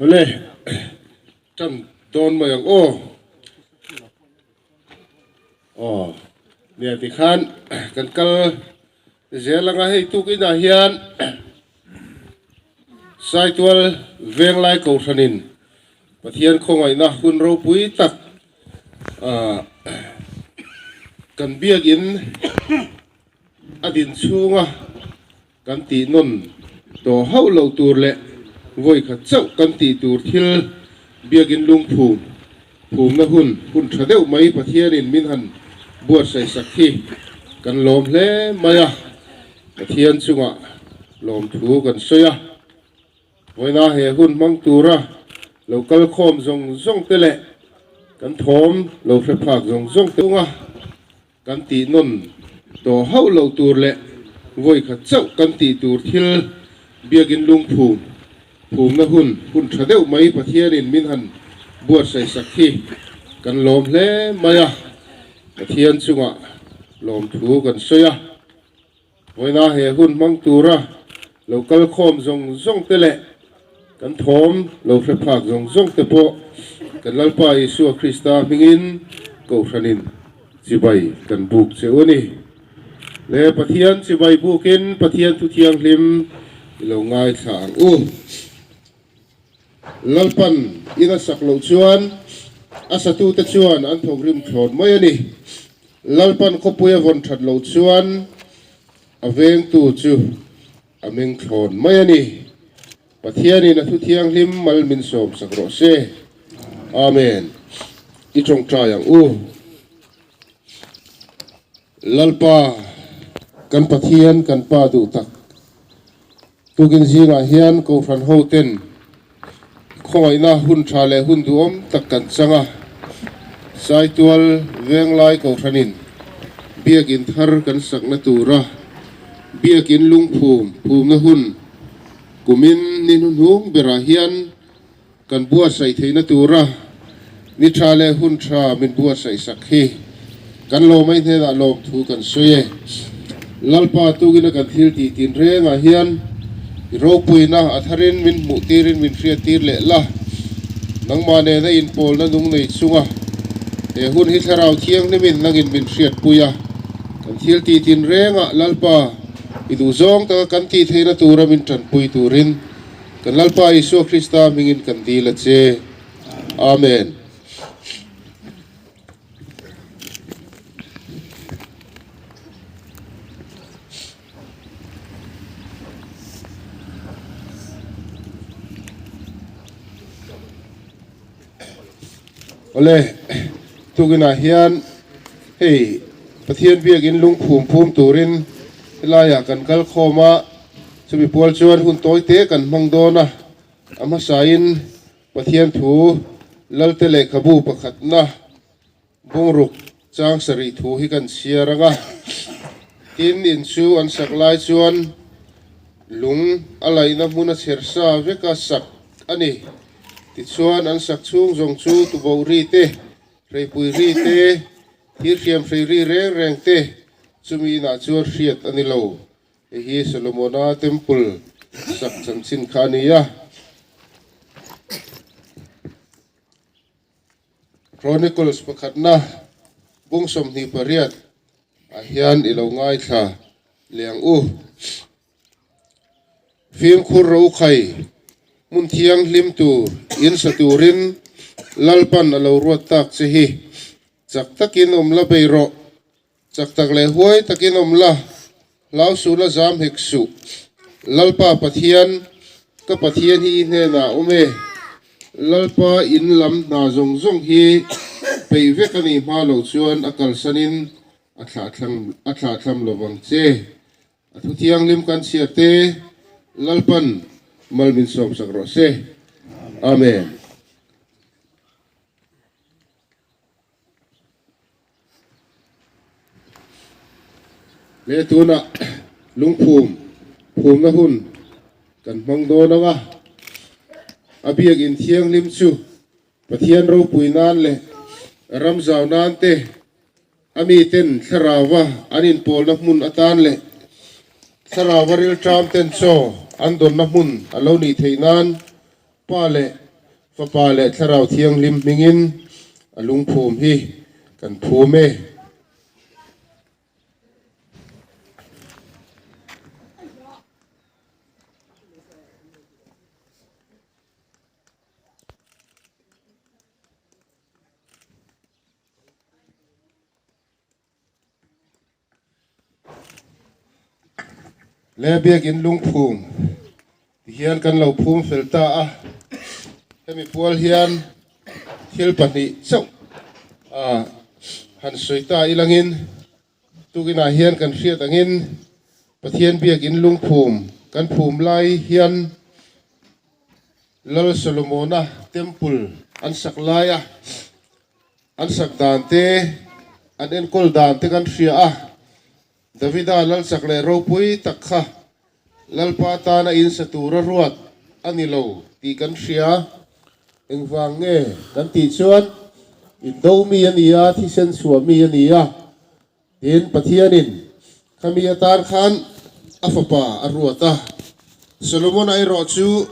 Awle, tan dawn mai ang aw. Aw, nia tikhan kan kal zel anga hei tukinah hian Saitual Venglai Kohhranin Pathian khawngaihna hun ropui tak ah kan biakin a din chhunga kan tih nawn tawh hauh loh tur leh vawi khat chauh kan tih tur thil biakin lungphum phumna hun hun tha deuh mai Pathianin min han buatsaih sak hi kan lawm hle mai a, Pathian chungah lawmthu kan sawi a. Vawiina he hun hmang tura lo kal khawm zawng zawng te leh kan thawm lo hre phak zawng zawng te chunga Kan tih nawn tawh hauh loh tur leh vawi khat chauh kan tih tur thil biakin lungphum phumna hun hun tha deuh mai Pathianin min han buatsaih sak hi kan lawm hle mai a, Pathian chungah lawmthu kan sawi a. Vawiina he hun hmang tura lo kal khawm zawng zawng te leh kan thawm lo hre phak zawng zawng te pawh kan Lalpa Isua Krista hmingin Kohhranin chibai kan buk che u a ni. Le Pathian chibai bukin Pathian thu thianghlim i lo ngaithla ang u. Lalpan in a sak loh chuan a satute chuan an thawk rim thlawt mai a ni. Lalpan khawpui a vawn that loh chuan a vengtu chu a meng thlawn mai a ni. Pathianin a thu thianghlim mal min sawm sak rawh se. Amen. I tawngtai ang u. Lalpa kan Pathian kan Pa duh tak. Tukin zingah hian Kohhran hoten khawngaihna hun tha leh hun duhawm tak kan chang a, Saitual Venglai Kohhranin Biakin thar kan sakna tura Biakin lungphum phumna hun kumin ni hnuhnung berah hian kan buatsaih theihna tura ni tha leh hun tha min buatsaih sak hi kan lawmai hnenah lawmthu kan sawi e. Lalpa tugina kan thil tih tin rengah hian i ropuina a tharin min hmuh tirin min hriat tir leh la, nangmah nena inpawlna nung nei chunga he hun hi thlarau thianghlimin nangin min hriatpui a, kan thil tih tin rengah Lalpa i duhzawng taka kan tih theihna tura min tanpui turin Kan Lalpa Isua Krista hmingin kan dil a che. Amen. Awle, tukinah hian hei Pathian biakin lungphum phum turin helaiah kan kal khawm a. Chumi pual chuan hun tawi te kan hmang dawn a, a hmasain Pathian thu Lalte lehkhabu pakhatna bungruk chang sarih thu hi kan chhiar ang a. Tin, in chu an sak lai chuan lung a laihna hmun a chher sa vek a sak a ni. Tichuan an sak chhung zawng chu tuboh ri te, hreipui ri te, thir hriam hrei ri reng reng te chumi inah chuan hriat a ni lo. Hei hi Solomona Temple sak chanchin kha a ni a. Chronicles pakhatna bung 28 ah hian i lo ngaithla leh ang u. Fimkhur rokhai hmun thianghlim tur in sa turin Lalpan a lo ruat tak che hi chak takin awm la bei rawh. Chak tak leh huai takin awm la, hlau suh la zam hek suh. Lalpa Pathian, ka Pathian hi i hnenah a awm e. Lalpa in lam hna zawng zawng hi peih vek a nih hma loh chuan a kalsanin a a thlahthlam lovang che. A thu thianghlim kan chhiar te Lalpan mal min sawmsak rawh se. Amen. He tunah lungphum phumna hun kan hmang dawn ang a, a biakin thianghlim chu Pathian ropui nan leh ram zau nan te, a miten thlarauva an inpawlna hmun atan leh thlarauva rilṭam ten chaw an dawnna hmun a lo nih theih nan Pa leh Fapa leh Thlarau Thianghlim hmingin a lungphum hi kan phum e. Le biakin lungphum ti hian kan lo phum fel ta a, hemi pual hian thil pahnih chauh ah han sawi ta ilangin tukinah hian kan hriat angin Pathian biakin lungphum kan phum lai hian Lal Solomona temple an sak laia An sak dan te, an enkawl dan te kan hria a, Davida lal chak leh ropui tak kha Lalpa tana in sa tura ruat a ni lo tih kan hria. Engvang nge kan tih chuan indo mi a ni a, thisen chhuah mi a ni a, Tin, Pathianin khami atan khan a fapa a ruat a. Solomona erawh chu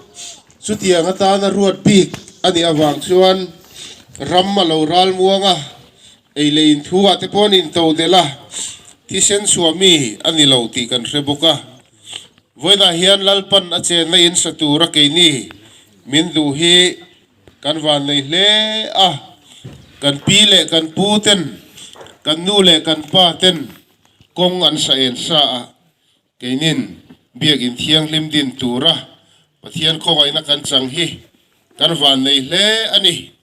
chutiang atan a ruat bik a nih avang chuan ram a lo ral muang a, ei leh inthu ah te pawh an into delh a, thisen chhuah mi a ni lo tih kan hre bawk a. Vawiinah hian Lalpan a chenna in sa tura keini min duh hi Kan vannei hle a, kan pi leh kan pu ten, kan nu leh kan pa ten kawng an sa en sa a, keinin Biakin Thianghlim din tura Pathian khawngaihna kan chang hi kan vannei hle a ni.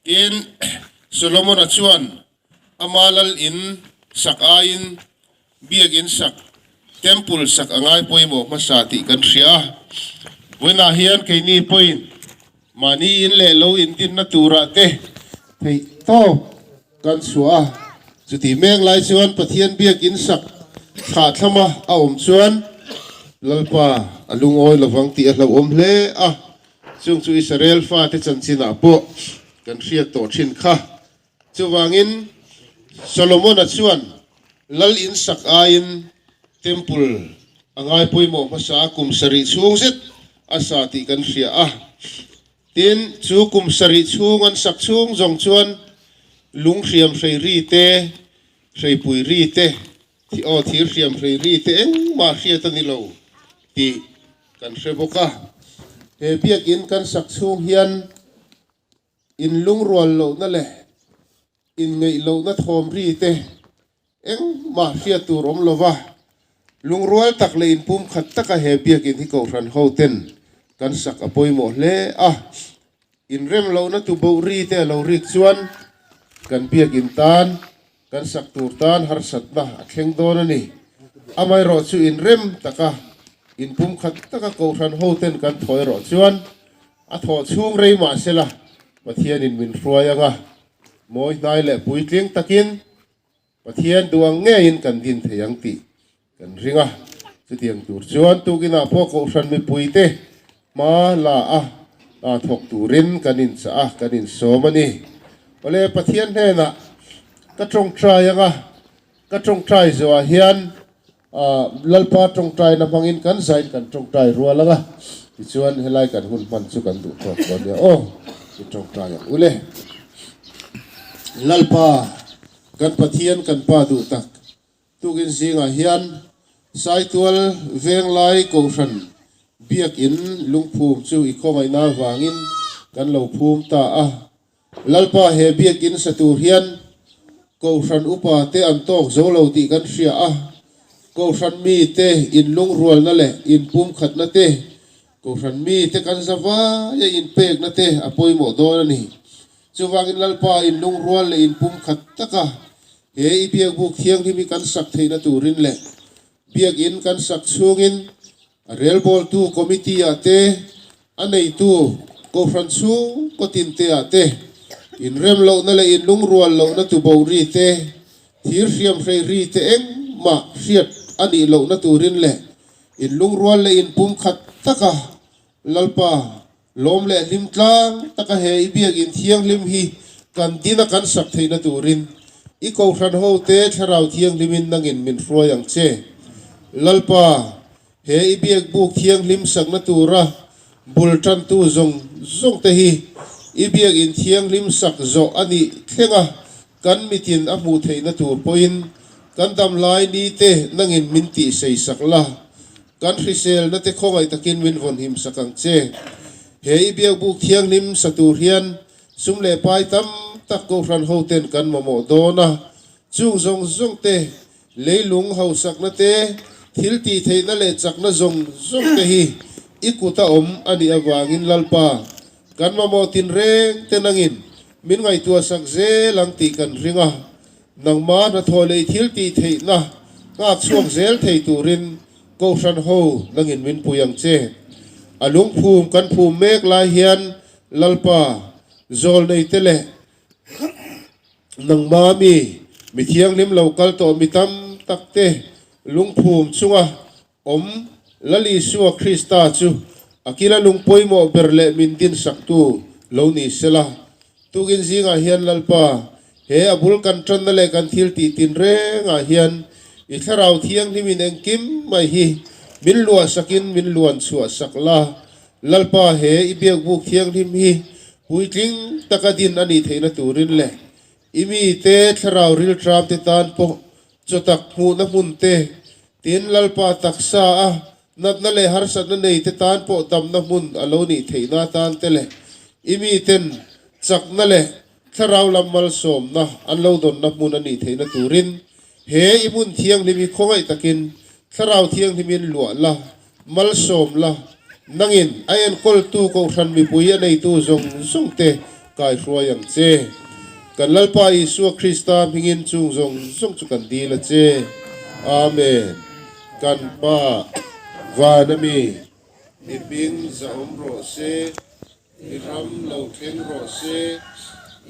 Tin, Solomon-a chuan ama lal in sak aiin Biakin sak, Temple sak a ngai pawimawh hmasa tih kan hria a. Vawiinah hian keini pawhin mahni in leh lo indinna turah te theih tawp kan chhuah a. Chutih mek lai chuan Pathian biakin sak thlahthlama a awm chuan Lalpa a lungawi lovang tih a hlauhawm hle a. Chung chu Israel fate chanchinah pawh kan hriat tawh thin kha. Chuvangin, Solomona chuan lal in sak aiin temple a ngai pawimawh hmasa a kum sarih chhung zet a sa tih kan hria a. Tin, chu kum sarih chhung an sak chhung zawng chuan lung hriam hrei ri te, hreipui ri te, aw thir hriam hrei ri te engmah hriat a ni lo tih kan hre bawk a. He biakin kan sak chhung hian In lungrual lohna leh inngeih lohna thawm ri te engmah hriat tur awm lova, lungrual tak leh inpumkhat taka he biakin hi Kohhran ho ten kan sak a pawimawh hle a. Inrem lohna tu boh ri te a lo rik chuan kan biakin tan kan sak tur tan harsatna a thleng dawn a ni. Amaherawh chu inrem taka inpumkhat taka Kohhran ho ten kan thaw erawh chuan A thawh chhung rei mah sela, Pathianin min hruai ang a, mawi hnai leh puitling takin Pathian duh ang ngeiin kan din thei ang tih kan ring a. Chutiang tur chuan tukinah pawh Kohhran mipuite hma la a hna thawk turin kan inchah a, kan insawm a ni. Awle, Pathian hnenah ka tawngtai ang a, ka tawngtai zawhah hian Lalpa tawngtaina hmangin kan zain kan tawngtai rual ang a, tichuan helai kan hun hman chu kan duh tawk dawn nia aw, i tawngtai ang u le. Lalpa, kan Pathian kan Pa duh tak, tukin zingah hian Saitual Venglai Kohhran Biakin lungphum chu i khawngaihna avangin kan lo phum ta a. Lalpa he biakin sa tur hian Kohhran upa te an tawk zo lo tih kan hria a, Kohhran mi te inlungrualna leh inpumkhatna te, Kohhran mi te kan zavaia inpekna te a pawimawh dawn a ni. Chuvangin Lalpa inlungrual leh inpumkhat taka he i biakbuk thianghlim hi kan sak theihna turin leh Biakin kan sak chhungin a relbawltu committee ah te, a neitu Kohhran chhung kawtin te ah te, inrem lohna leh inlungrual lohna tubo ri te, thir hriam hrei ri te engmah hriat a nih lohna turin leh inlungrual leh inpumkhat taka Lalpa lawm leh hlim tlang taka he i biakin thianghlim hi kan dina kan sak theihna turin i Kohhran hote Thlarau Thianghlimin nangin min hruai ang che. Lalpa, he i biakbuk thianghlim sakna tura. Bul tantu zawng zawng te hi i biakinn thianghlim sak zawh a nih thleng a, kan mitin a hmuh theihna tur pawhin kan dam lai ni te nangin min tih sei sak la, kan hriselna te khawngaih takin min vawnhim sak ang che. He i biakbuk thianghlim sa tur hian sum leh pai tam tak Kohhran hoten kan mamawh dawn a, chung zawng zawng te Leilung hausakna te, thil tih theihna leh chakna zawng zawng te hi i kut a awm a nih avangin Lalpa, kan mamawh tinreng te nangin min ngaihtuah sak zel ang tih kan ring a, nangma hnathawh leh i thil tih theihna nghak chhuak zel thei turin Kohhran ho nangin min pui ang che. A lungphum kan phum mek lai hian Lalpa, zawlnei te leh Nangma mi, mi thianghlim lo kal tawh mi tam tak te lungphum chunga awm Lal Isua Krista chu a kila lung pawimawh ber leh min dinsaktu lo ni sela. Tukin zingah hian Lalpa, he a bul kan tanna leh kan thil tih tinrengah hian i thlarau thianghlimin engkim mai hi min luahsakin min luan chhuahsak la. Lalpa he i biakbuk thianghlim hi puitling taka din a nih theihna turin leh i mite thlarau riltramte tan pawh chawtak hmuhna hmun te, tin Lalpa taksa a natna leh harsatna neite tan pawh damna hmun a lo nih theihna atan te leh i miten chakna leh thlarau lam malsawmna an lo dawnna hmun a nih theihna turin he i hmun thianghlim hi khawngaih takin thlarau thianghlimin luah la Malsawm la, nangin a enkawltu Kohhran mipui a neitu zawng zawng te kaihruai ang che. Kan Lalpa Isua Krista hmingin chung zawng zawng chu kan dil a che. Amen. Kan Pa, Van ami, i hming zahawm rawh se, i ram lo thleng rawh se,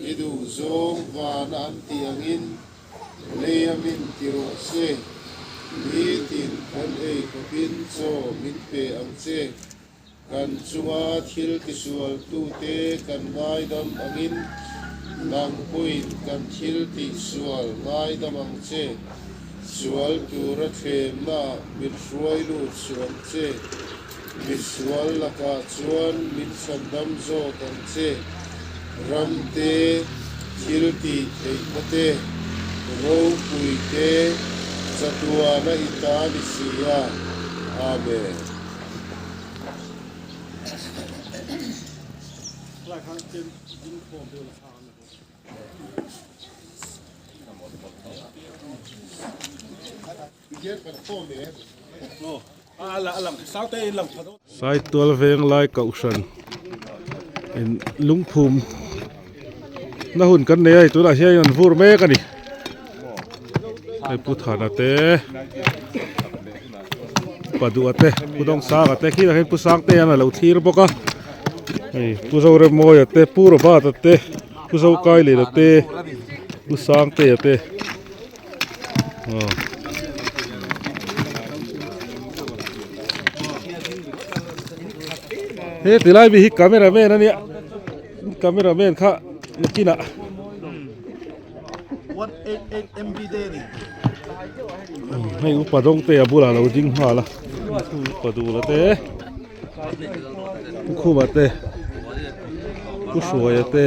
i duh zawng vana an tih angin lei a min ti rawh se, nitin kan ei khawpin chaw min pe ang che, kan chunga thil tisualtute kan ngaidam angin nangpuiin kan thil tihsual ngaidam ang che, sual tura thlemnaah min hruai lut suh ang che. Misual lakah chuan min chhandam zawk ang che, ram te, thil tih theihna te, ropui te, chatuana i ta ni si a. Amen. Saitual venglai kohhran in lungphum na hun kan nei a hei tunah hian an vur mek a ni hei pu thana te pa duha te pu dawngsanga te khilaiah hian pu sangtea a lo thlir bawk a hei pu zoremawia te pu robert-a te pu zokailina te pu sangtea te. He tilai mi hi camera man ania camera man kha nakinah hei upa dawng te a bulah lo ding nghal a upa duhla te pu khuma te pu hruaia te.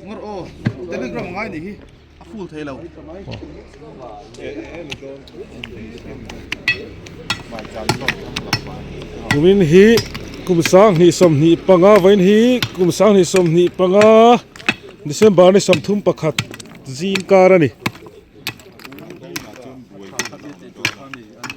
Ngawr aw, Telegram ngai nih hi a full thei lo. Kumin hi kum 25 25 vawiin hi kum 25 25 December ni 31 zing kar a ni.